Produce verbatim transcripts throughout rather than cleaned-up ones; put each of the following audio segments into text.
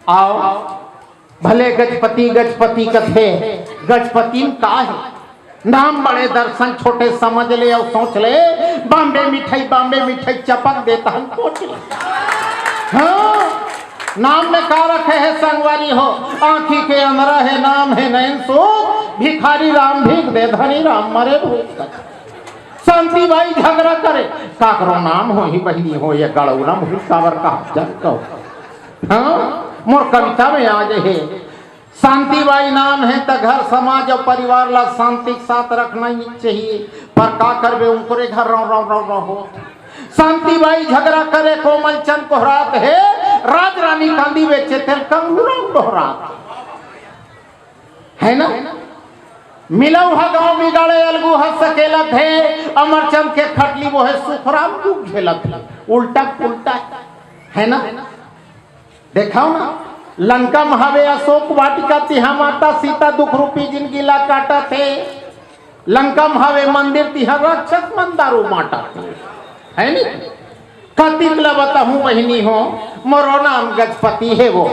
आओ, भले गजपति गजपति कथे, गजपति म का हे? नाम बड़े दर्शन छोटे समझ ले अउ सोच ले, बॉम्बे मिठाई बॉम्बे मिठाई चपक दे तहन कोच ले। हाँ, नाम में का रखे हे संगवारी हो? आँखी के अंधरा हे, नाम हे नैन सो, भिखारी राम भीख दे, धनी राम मरे भूख। शांति बाई झगड़ा करे, काकरो नाम होही बहिनी हो, ये गड़ौरा मुही काबर कहा जन कहो। हाँ, मोर कविता में आ गए हे। शांति बाई नाम हे त घर समाज अउ परिवार ला शांति के साथ रखना ही चाहिए, पर का करबे, उनकरे घर रौ रौ रौ रौ हो। शांति बाई झगड़ा करे, कोमल चंद कोहरात हे, राज रानी कांदी बेचे तेल कंगूरा दोहरात। है ना? मिलऊ ह गाँव बिगाड़े, अलगू ह सकेलत हे, अमरचंद के खटली वो हे सुखराम दुख झेलत हे, उल्टा पुल्टा, है ना? देखाओ ना, लंका म हवे अशोक वाटिका, तिहा माता सीता दुख रूपी जिनगी ला काटत हे। लंका म हवे मंदिर, तिहा राक्षस मन दारू बांटत हे। है नी? कतिक ल बताहूँ बहिनी हो, मोरो नाम गजपति हे वो।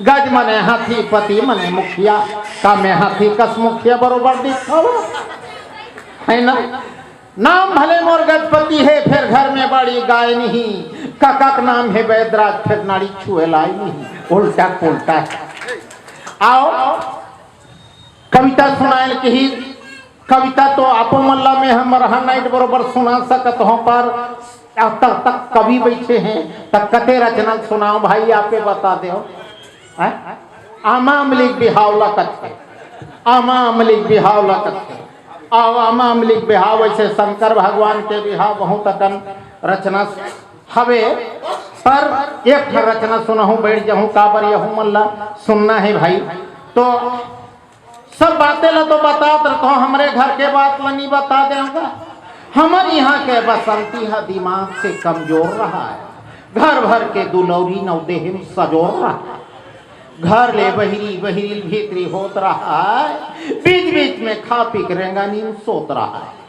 गज मने हाथी, पति मने मुखिया। का मैं हाथी कस मुखिया बरोबर दिखथव? है ना? नाम भले मोर गजपति हे, फेर घर में बड़ी गाय नहीं। कका के नाम हे बैदराज, फेर नाड़ी छुए लाय नहीं। उल्टा पुल्टा। आओ, कविता सुनायल किही। कविता तो आपो मन ला मैं हमर हर नाइट बरोबर सुना सकत हों, पर अब तक, तक कवि बैठे हैं, त कते रचना सुनाओ भाई, आपे बता देव। हैं? आमा अमली के बिहाव ला कथे, आमा अमली के बिहाव ला कथे। अउ आमा अमली के बिहाव, वैसे शंकर भगवान के बिहाव बहुत अकन रचना हवे, पर एक ठन रचना सुनहूँ, बैठ जहूँ, काबर यहू मन ला सुनना हे भाई। तो सब बातें ला तो बतात रथों, हमरे घर के बात ला नहीं बता देंगा। हमर इहाँ के बसंती ह दिमाग से कमजोर रहा है, घर भर के दुलौरी नौ देह में सजोर रहा है। घर ले बहिरी, बहिरी ले भीतरी होत रहा है, बीच बीच में खा पी के रेंगानी में सोत रहा है।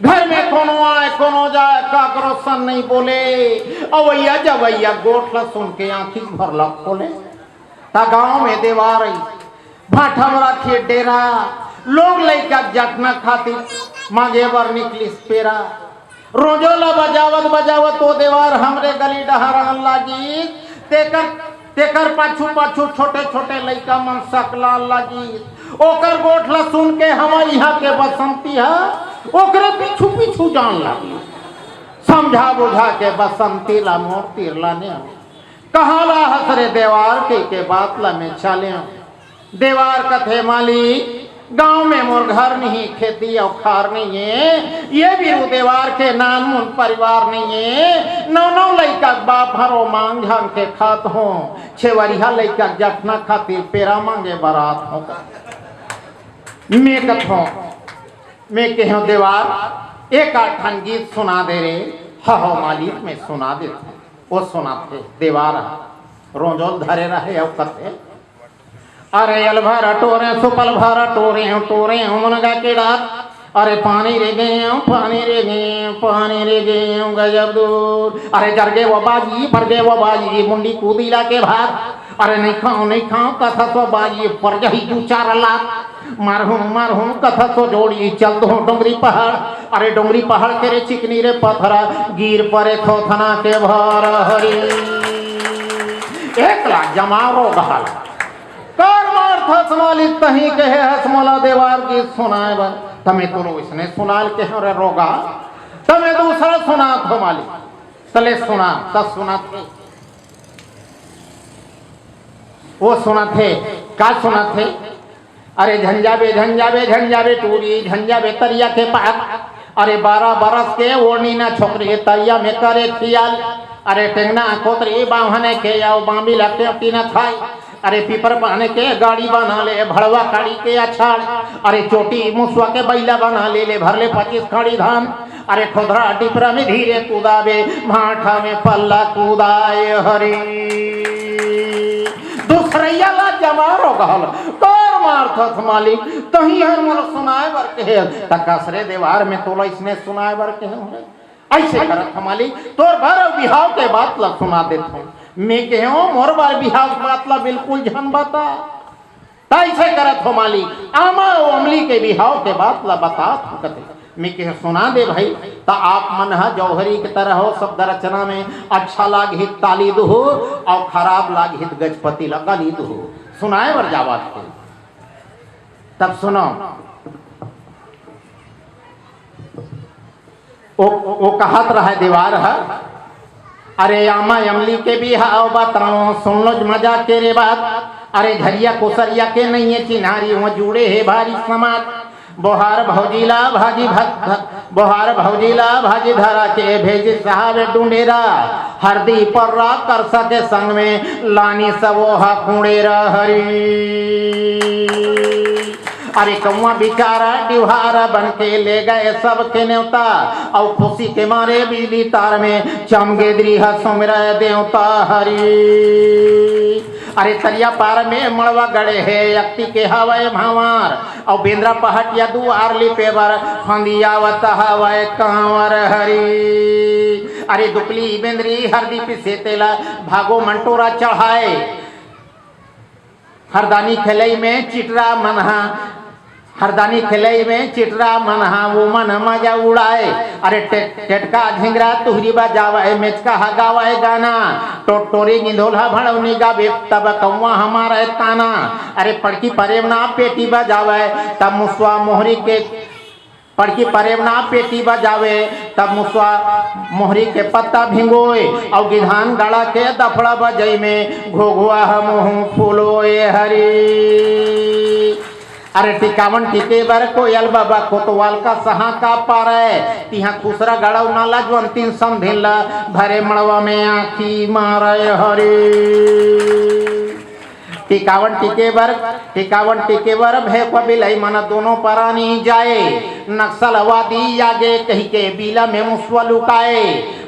घर में कोनो आय कोनो जाय, काकरो सन नहीं बोले, अवैया जवैया गोठ ला सुन के आँखी भर ला खोले। त गाँव में देवार आई, भाठा म राखे डेरा, लोग लइका के जखना खातिर मांगे बर निकलिस पेरा। रोजो ला बजावत बजावत ओ देवार हमरे गली डहर आन लागिस। तेकर, तेकर पाछू पाछू छोटे छोटे लइका मन सकलान लागिस। ओकर गोठ ला सुन के हमर इहाँ के बसंती ह ओकरे पीछू पीछू जान लागिस। समझा बुझा के बसंती ला मोर तीर लाने आए। कहाँ ला हस रे देवार के, के बात ला मैं चाले हूँ। देवार कथे मालिक, गांव में मोर घर नहीं, खेती अउ खार नहीं है, ये बीरू देवार के नान मुन परिवार नहीं है। नौ नौ लइका के बाप हरो मांग झांग के खात हों, छेवरिहा लइका के जखना खातिर पेरा मांगे बरात हों। मैं कथों, मैं कहेंव देवार, एक आध ठन गीत सुना दे रे। हव हव मालिक, मैं सुना देथों। वो सुनाथे देवार ह, रोंजोल धरे रहे अउ कथे, अरे अलभर टोरे सुपल भर टोरे टोरे मुनगा के डार, अरे पानी रे गए पानी रे गए पानी रे गए गजब दूर, अरे जरगे वो बाजी बरगे वो बाजी मुंडी कूदीला के भार, अरे नहीं खाओ नहीं खाओ कथा तो बाजी पर जही दू चार लाख। मारहूं मारहूं कथा तो जोड़ी चलत हों डोंगरी पहाड़। अरे डोंगरी पहाड़ के रे चिकनी रे पथरा गिर परे थोथना के भर हरी। एक लाख जमारो गहल। कर मारथस मालिक, तही कहे हस मोला देवार गीत सुनाए बर। तमे तो लो इसने सुनाल के हरे रोगा, तमे दूसरा सुनात हो मालिक। तले सुना, तस सुनाथे। वो सुनाथे, का सुनाथे? अरे झंझाबे झंझाबे झंझाबे टूरी झंझाबे तरिया के पार। अरे बारह बरस के ओढ़नी ना छोकरी तरिया में करे खियाल। अरे टेंगना कोतरी बांभने के आओ बांबी लगते टीना थाई। अरे पीपर पान के गाड़ी बना ले भड़वा काड़ी के अछाड़। अरे चोटी मुसवा के बैला बना ले ले भर ले पच्चीस खाड़ी धान। अरे ठोधरा टिपरा में धीरे कूदाबे भाठा में पल्ला कूदाए हरी। दूसरैया ला जमारो गहल। कर मारथस मालिक, तही हर मोला सुनाए बर कहे, त कसरे देवार में तोला इसने सुनाए बर कहे हरे। ऐसे करत ह मालिक, तोर बर अउ बिहाव के बात ला सुना देत हूँ। मैं कहेंव, मोर बर बिहाव के बात ला बिल्कुल झन बता। त अइसे करत हो मालिक, आमा अउ अमली के बिहाव के बात ला बतात हो कथे। मैं कहेंव, सुना दे भाई। त आप मन ह जौहरी के तरह हो, शब्द रचना में अच्छा लागही त ताली दुहू, अउ खराब लागही त गजपति ला गाली दुहू। सुनाए बर जावत हे। तब सुनो, ओ, ओ कहत रहय देवार ह, अरे आमा अमली के बिहाव बताओ, सुन लो मजा के रे बात। अरे झरिया कोसरिया के नइये चिन्हारी, उहाँ जुड़े हे भारी समाज। बोहार भौजी ला भाजी भत, भत, बोहार भौजी ला भाजी धरा के भेजे साहब डुंडेरा। हरदी पर्रा करसा के संग में लानी सबो ह कुंडेरा हरी। अरे कौआ बिचारा डिवहार बन के ले गए सबके नेवता, अउ खुशी के मारे बिजली तार में चमगेदरी ह सुमिरय देवता हरी। अरे तरिया पार में मड़वा गड़े हे, अक्ति के हवय भांवर, अउ बेंदरा पहटिया दुआर लिपे बर फंदियावत हवय कांवर हरी। अरे दुकली बेंदरी हरदी पिसे तेला भागो मन टोरा चढ़ाए। हरदानी खेलई में चिटरा मन हा, हरदानी खेलई में चिटरा मन हा, वो मन मजा उड़ाए। अरे टे-, टेटका झिंगरा तुहरी बजावे, मेचका हा गावे गाना। टोटोरी गिंधोल हा भड़ौनी गावे, तब कौआ हा मारे ताना। अरे पड़की परेवना पेटी बजावे, तब मुसवा मोहरी के पड़की परेवना पेटी बजावे, तब मुसवा मोहरी के पत्ता भिंगोए, अउ गिधान गाड़ा के दफड़ा बजई में घोघुआ ह मुंह फुलोए हरी। अरे टिकावन टिके बर कोयल बाबा कोतवाल का सहा का पारे, तिहा खुसरा गाड़ा अउ नाला ज्वंतीन समधिन ला भरे मड़वा में आंखी मारे हरी। टिकावन टिके बर, टिकावन टिके बर भेकुआ बिलई मन दोनों परानी जाए। नक्सलवादी आगे कहिके बिला में मुसवा लुकाए।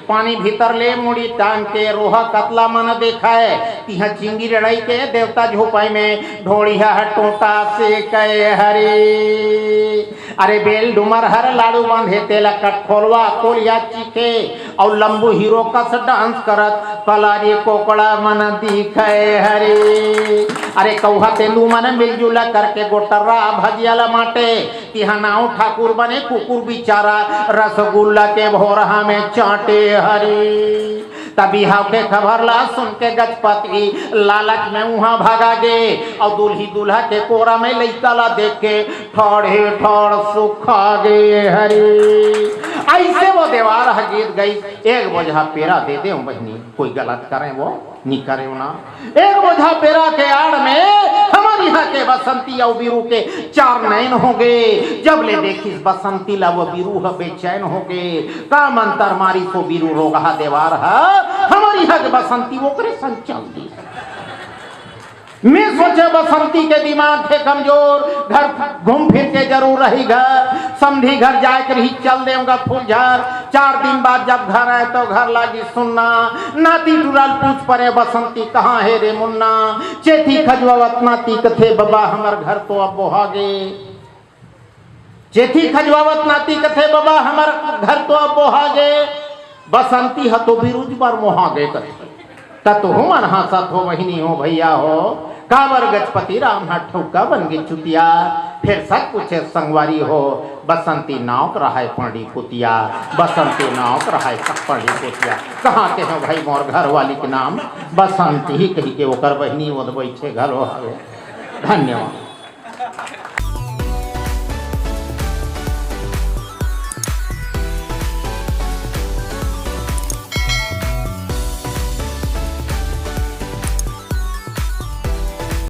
पानी भीतर ले मुड़ी टांग के रोहा कतला मन देखाए। तिहा चिंगी रड़ई के देवता झोपई में ढोड़िया ह टोटा से कहे हरी। अरे बेल डुमर हर लाड़ू बांधे तेला कटखोलवा कोलिया चीखे। अउ लंबू हीरो कस डांस करत कलारी कोकड़ा मन दिखे हरी। अरे कौहा तेंदू मन मिलजुल करके गोटर्रा भजिया ल माटे। तिहा नाव ठाकुर बने कुकुर बिचारा रसगुल्ला के भोरहा में चाटे हरी। तब बिहाव के खबर ला सुन के गजपति लालच में उहाँ भागा गे। अउ दुल्ही दुल्हा के कोरा में लइका ला देख के ठाढ़े ठाढ़ सुखा गे हरी। अइसे वो देवार ह गीत गई, एक बोझा पेरा दे दे बहिनी, कोई गलत करे वो नी करे ना। एक बोझा पेरा के आड़ में हमर इहाँ के बसंती अउ बीरू के चार नैन हो गे। जब ले देखिस बसंती ला वो बीरू ह बेचैन हो गे। का मंतर मारिस वो बीरू रोगहा देवार ह, हमर इहाँ के बसंती ओकरे संग चल दिस। मैं सोचे बसंती के दिमाग हे कमजोर, घर घूम फिर के जरूर रही घर, समधी घर जाए के रही चल देवगा फूलझर। चार दिन बाद जब घर आए तो घर लागी सुन्ना, नाती टुरा ल पूछ परे बसंती कहाँ हे रे मुन्ना, चेथी खजवावत नाती कथे बबा हमर घर तो अब बोहा गे। चेथी खजवावत नाती कथे बबा हमर घर तो अब बोहा गे, बसंती ह तो बिरुज बर मोहा गे कथे। त तुहू मन हाँसत हो बहिनी हो भैया हो, काबर गजपति राम ह ठउका बन गे चुतिया। फेर सच पूछे संगवारी हो, बसंती नाव के रहय पंडी कुतिया, बसंती नाव के रहय पंडी कुतिया। कहाँ के हो भाई मोर घरवाली के नाम बसंती ही कहिके ओकर बहिनी ओद बइठे घलो हवे। धन्यवाद।